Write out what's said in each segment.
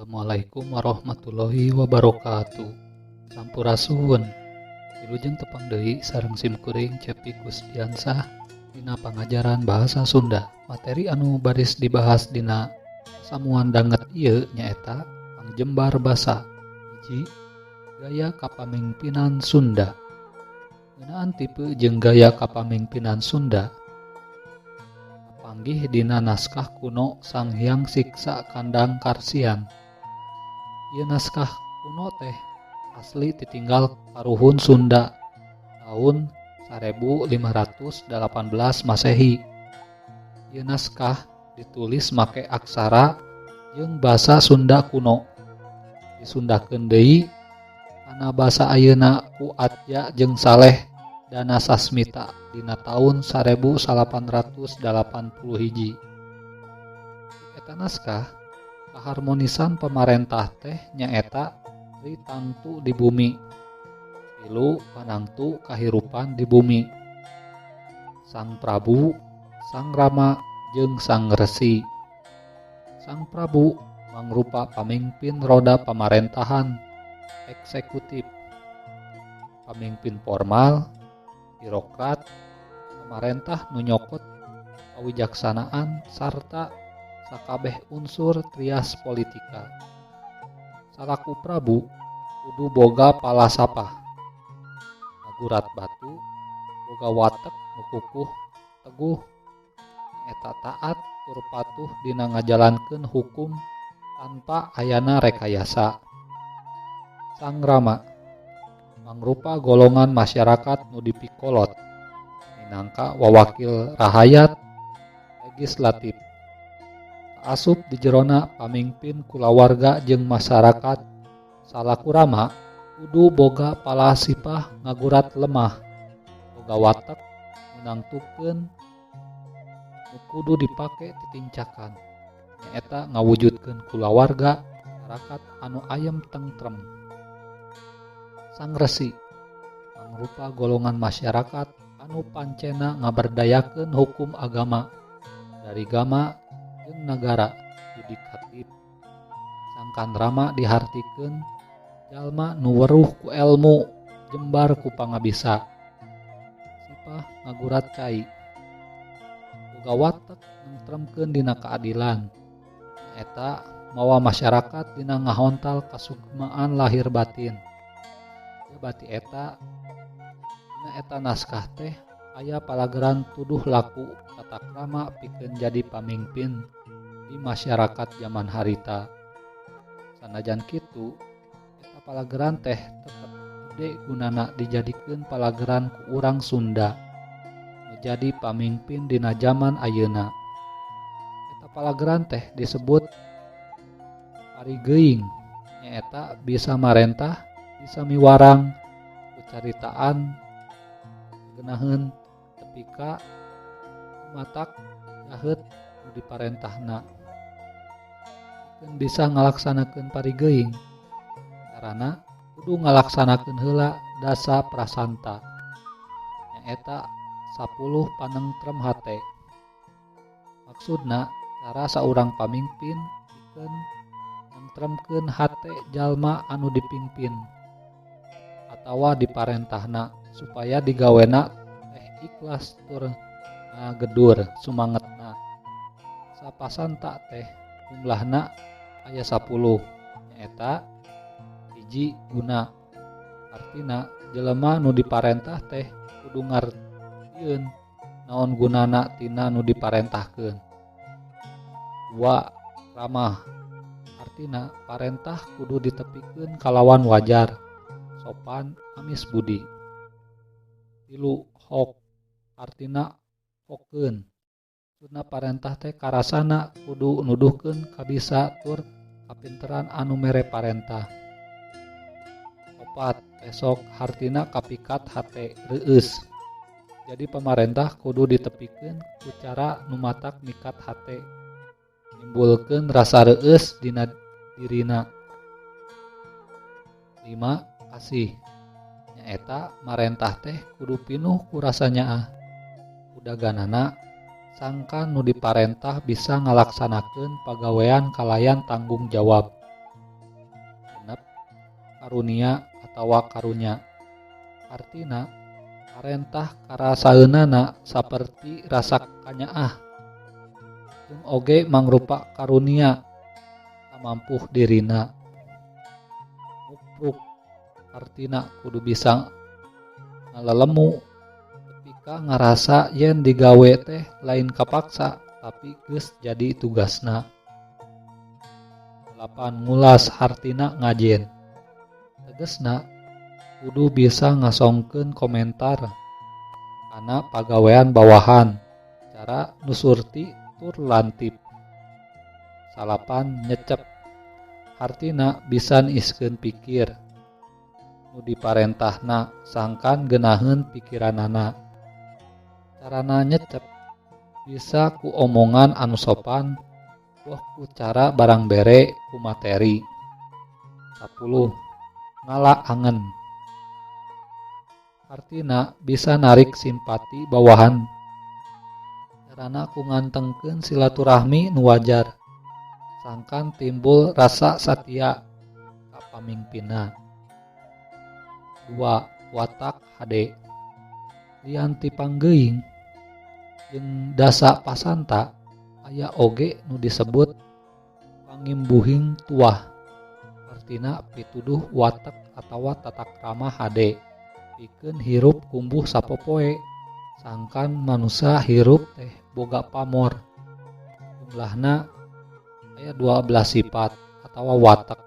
Assalamualaikum warahmatullahi wabarakatuh. Sampurasun. Wilujeng tepang deui sareng simkuring Cepi Gusdiansah dina pangajaran bahasa Sunda. Materi anu baris dibahas dina samuan danget ieu nyaeta pangjembar basa. Hiji, gaya kapamingpinan Sunda. Ngeunaan tipe jeung gaya kapamingpinan Sunda kapanggih dina naskah kuno Sanghyang Siksa Kandang Karsian. Ieu naskah kuno teh asli titinggal karuhun Sunda taun 1518 Masehi. Ieu naskah ditulis make aksara jeung basa Sunda kuno. Disundakeun deui kana basa ayeuna ku Atja jeung Saleh Danasasmita dina taun 1881. Eta naskah, kaharmonisan pamarentah teh nyaeta tri tangtu di bumi, tilu panangtu kahirupan di bumi: Sang Prabu, Sang Rama, jeung Sang Resi. Sang Prabu mangrupa pamingpin roda pamarentahan eksekutif, pamingpin formal, birokrat, pamarentah nu nyokot kawijaksanaan sarta sakabeh unsur trias politika. Salaku prabu kudu boga palasapah, ngagurat batu, boga watek nu kukuh teguh, nyaeta taat tur patuh dina ngajalankeun hukum tanpa ayana rekayasa. Sang Rama mangrupa golongan masyarakat nu dipikolot minangka wawakil rahayat legislatif. Kaasup di jerona pamingpin kulawarga jeung masyarakat. Salaku Rama kudu boga palasipah ngagurat lemah, boga watek nu nangtukeun nu kudu dipake titincakan, nyaeta ngawujudkeun kulawarga masyarakat anu ayem tentrem. Sang Resi mangrupa golongan masyarakat anu pancena ngaberdayakeun hukum agama dari gama jeung nagara yudikatif. Sangkan Rama dihartikeun jalma nu weruh ku elmu, jembar ku pangabisa, sipah ngagurat cai, boga watek nengtremkeun dina keadilan, nyaeta mawa masyarakat dina ngahontal kasukmaan lahir batin. Bati eta, dina eta naskah teh aya palageran tuduh laku tata krama pikeun jadi pamingpin di masyarakat jaman harita. Sanajan kitu, eta palageran teh tetep gede gunana dijadikeun palageran ku urang Sunda nu jadi pamingpin dina jaman ayeuna. Eta palageran teh disebut parigeuing, nyaeta bisa marentah, bisa miwarang ku caritaan ngeunaheun tepi ka matak jaheut nu diparentahna. Pikeun bisa ngalaksanakeun parigeuing, carana kudu ngalaksanakeun heula dasa prasanta, nyaeta 10 panengtrem hate. Maksudna cara saurang pamingpin pikeun nengtremkeun hate jalma anu dipingpin atawa diparentahna supaya digawena teh ikhlas tur ngagedur sumangetna. Sapasanta teh jumlahna aya 10, nyaeta: 1, guna, artina jelema nu diparentah teh kudu ngartieun naon gunana tina nu diparentahkeun. 2, ramah, artina parentah kudu ditepikeun kalawan wajar, sopan, amis budi. 3, hok, artina hokeun, maksudna parentah teh karasana kudu nuduhkeun kabisa tur kapinteran anu mere parentah. 4, pesok, hartina kapikat hate, reueus. Jadi pamarentah kudu ditepikeun ku cara nu matak mikat hate, nimbulkeun rasa reueus dina dirina. 5, kasih, nyaeta marentah teh kudu pinuh ku rasa nyaah. Udaganana sangkan nu diparentah bisa ngalaksanakeun pagawean kalayan tanggung jawab. Karunia atawa karunya. Hartina parentah karasaeunana saperti rasa kanyaah jeung oge mangrupa karunia kamampuh dirina. Mupruk hartina kudu bisa ngalelemu tepi ka ngarasa yen digawe teh lain kapaksa tapi geus jadi tugasna. 8 ngulas hartina ngajen. Tegesna kudu bisa ngasongkeun komentar kana pagawean bawahan cara nu surti tur lantip. 9 nyecep hartina bisa niiskeun pikir nu diparentahna sangkan geunaheun pikiranana. Carana nyecep bisa ku omongan anu sopan boh ku cara barang bere ku materi. 10 ngala angen hartina bisa narik simpati bawahan. Carana ku ngantengkeun silaturahmi nu wajar sangkan timbul rasa satia ka pamingpinna. 2 watak hade. Lian ti panggeuing jeung dasa pasanta aya oge nu disebut pangimbuhing tuah. Hartina pituduh watek atawa tata krama hade pikeun hirup kumbuh sapopoe sangkan manusa hirup teh boga pamor. Jumlahna aya 12 sifat atawa watek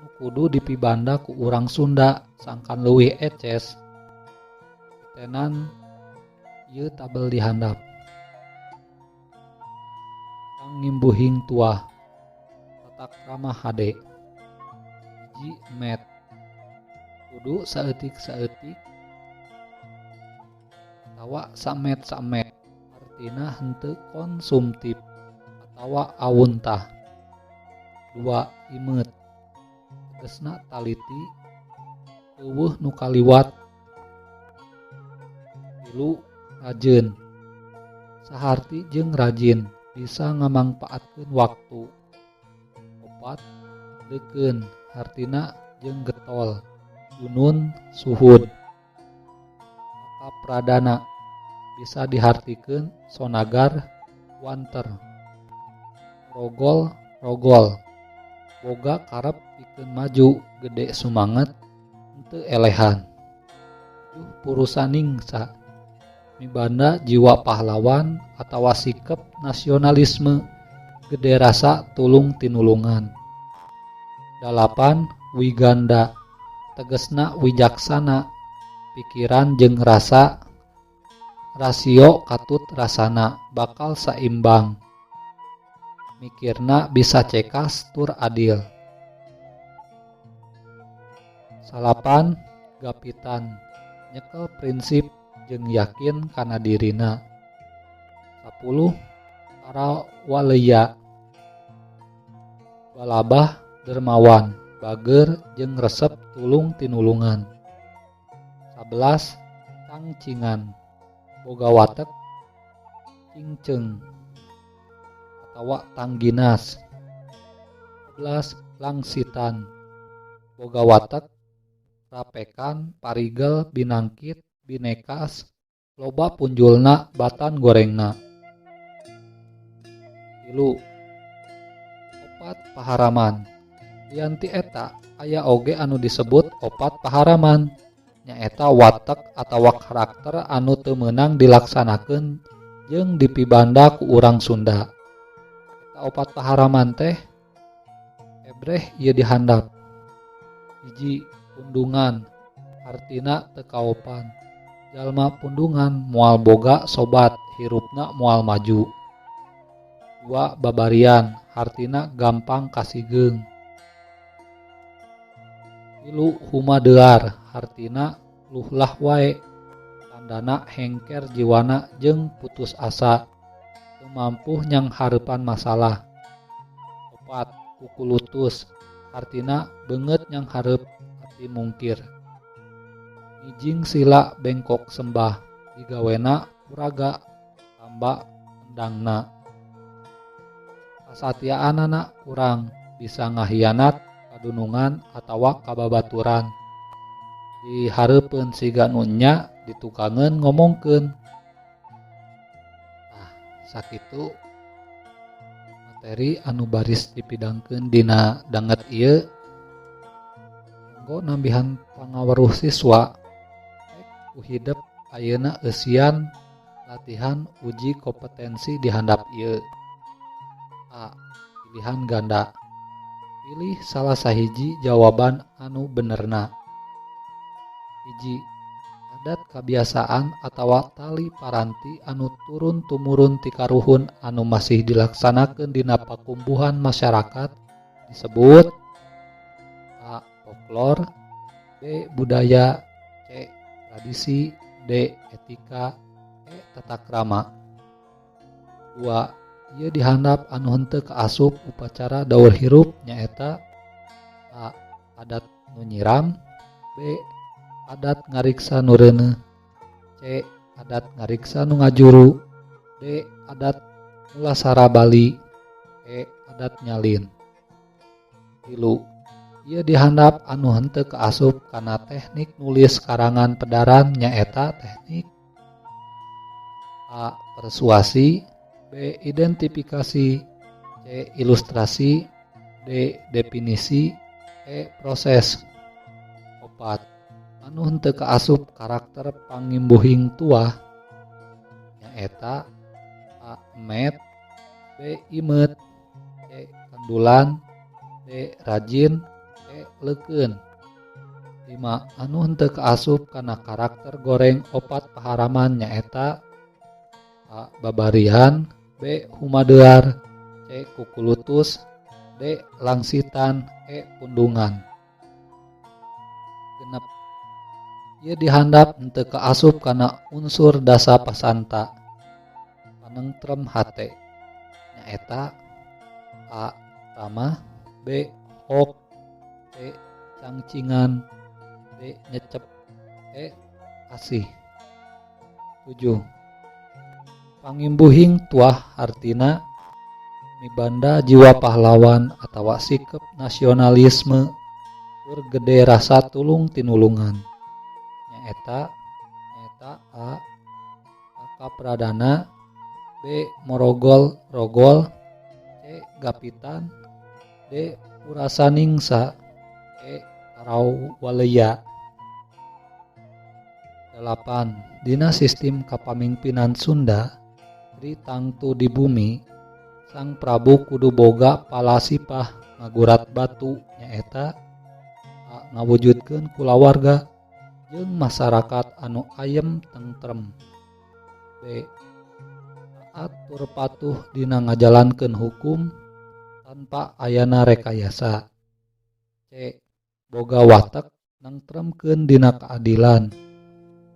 nu kudu dipibanda ku urang Sunda sangkan leuwih eces. Tenan ieu tabel di handap. Pangimbuhing tuah tata krama hade. 1 met kudu saeutik-saeutik atawa samet-samet artina henteu konsumtif atawa awuntah. 2 imeut tegesna taliti eueuh nu kaliwat. 3 rajeun saharti jeung rajin bisa ngamangpaatkeun waktu. 4 leukeun hartina jeung getol junun suhud. Pradana bisa dihartikeun sonagar wanter. Rogol rogol boga karep pikeun maju gede sumanget henteu elehan. 7 purusaningsa mibanda jiwa pahlawan atawa sikep nasionalisme gede rasa tulung tinulungan. 8 wiganda tegesna wijaksana pikiran jeung rasa rasio katut rasana bakal saimbang mikirna bisa cekas tur adil. 9 gapitan nyekel prinsip jeung yakin kana dirina. 10 para waleya balabah dermawan bager jeung resep tulung tinulungan. 11 cangcingan boga watek cingceung atawa tangginas. 11 langsitan boga watek rapekan parigel binangkit binekas loba punjulna batan gorengna. 3 opat paharaman. Lian ti eta aya oge anu disebut opat paharaman nyaeta watek atawa karakter anu teu meunang dilaksanakeun jeung dipibanda ku urang Sunda. Eta opat paharaman teh ebreh ieu di handap. 1 pundungan hartina teu kaopan. Jalma pundungan moal boga sobat hirupna moal maju. 2 babarian hartina gampang kasigeung. 3 humadear hartina luhlah wae tandana hengker jiwana jeung putus asa teu mampu nyanghareupan masalah. 4 kukulutus hartina beungeut nyanghareup ati mungkir. Ngijing sila bengkok sembah digawena puraga tamba endangna. Kasatiaanana kurang bisa ngahianat ka Kadunungan atawa ka babaturan. Di hareupeun siga nu enya ditukangeun ngomongkeun. Tah sakitu materi anu baris dipidangkeun dina danget ieu kanggo nambihan pangaweruh siswa rek ku hidep ayeuna eusian latihan uji kompetensi di handap ieu. A. Pilihan ganda. Pilih salah sahiji jawaban anu benerna. 1. Adat kabiasaan atawa tali paranti anu turun tumurun ti karuhun anu masih dilaksanakeun dina pakumpuhan masyarakat disebut A. Folklor, B. Budaya, C. Tradisi, D. Etika, E. Tata krama. 2. Ieu dihandap anu henteu kaasup upacara daur hirup nyaeta A. Adat nu nyiram, B. Adat ngariksa nu reuneuh, C. Adat ngariksa nu ngajuru, D. Adat mulasara bali, E. Adat nyalin. 3. Ieu dihandap anu henteu kaasup kana teknik nulis karangan pedaran nyaeta teknik A. Persuasi, B. Identifikasi, C. Ilustrasi, D. Definisi, E. Proses. 4. Anu henteu kaasup karakter pangimbuhing tuah nyaeta A. Emet, B. Imeut, C. Kandulan, D. Rajin, E. Leukeun. 5. Anu henteu kaasup kana karakter goreng opat paharaman nyaeta A. Babarian, B. Humadear, C. Kukulutus, D. Langsitan, E. Pundungan. 6. Ieu dihandap henteu kaasup kana unsur dasa pasanta panengtrem hate nyaeta A. Ramah, B. Hok, C. Cangcingan, D. Nyecep, E. Asih. 7. Pangimbuhing tuah hartina mibanda jiwa pahlawan atawa sikep nasionalisme tur gede rasa tulung tinulungan nyaeta A. Kakapradana, B. Morogol rogol, C. Gapitan, D. Purasaningsa, E. Karawaleya. 8. Dina sistem kapamingpinan Sunda Tri tangtu di bumi Sang Prabu kudu boga palasipah ngagurat batu nyaeta A. Ngawujudkeun kulawarga jeung masarakat anu ayem tentrem, B. Taat tur patuh dina ngajalankeun hukum tanpa ayana rekayasa, C. Boga watek nengtremkeun dina keadilan,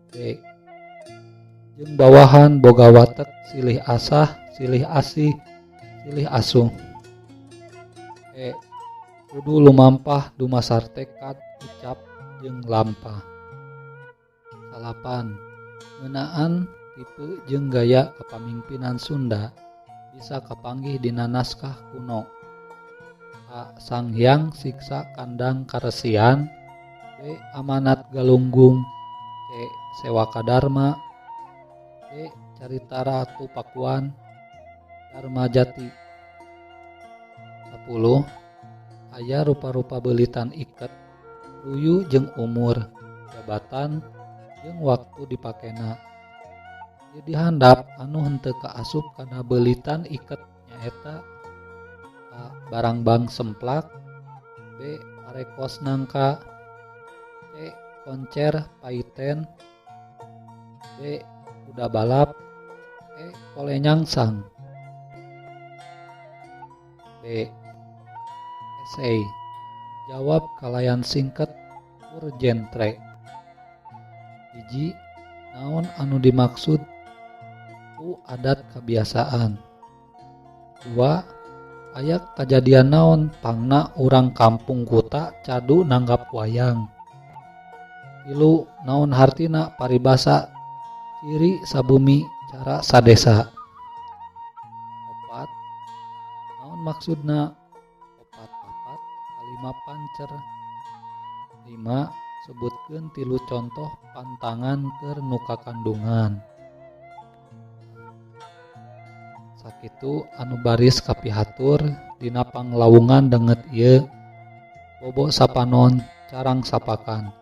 D. Jeung bawahan boga watek silih asah, silih asih, silih asuh. E. Kudu lumampah dumasar tekad, ucap jeung lampah. 9. Ngeunaan tipe jeung gaya kapamimpinan Sunda bisa kapanggih dina naskah kuno. A. Sanghyang Siksa Kandang Karesian, B. Amanat Galunggung, C. Sewaka Darma, D. Carita Ratu Pakuan Dharmajati. 10. Aya rupa-rupa beulitan iket luyu jeung umur, jabatan, jeung waktu dipakena. Ieu dihandap anu henteu kaasup kana beulitan iket nyaeta A. Barangbang Semplak, B. Parekos Nangka, C. Koncer Paiten, D. Kuda Balap, E. Kolenyangsang. B. Esei. Jawab kalayan singket tur jentre. 1. Naon anu dimaksud ku adat kabiasaan? 2. Aya kajadian naon pangna urang kampung Kuta cadu nanggap wayang? 3. Naon hartina paribasa ciri sabumi cara sadesa? 4. Naon maksudna opat papat kali 5 pancer. 5. Sebutkeun 3 contoh pantangan keur nu kakandungan. Sakitu anu baris kapihatur dina panglawungan danget ieu. Bobo sapanon carang sapakan.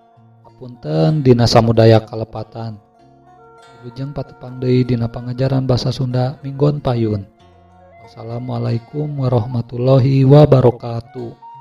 Hapunten dina samudaya kalepatan. Wilujeng patepang deui dina pangajaran basa Sunda minggon payun. Wassalamualaikum warahmatullahi wabarakatuh.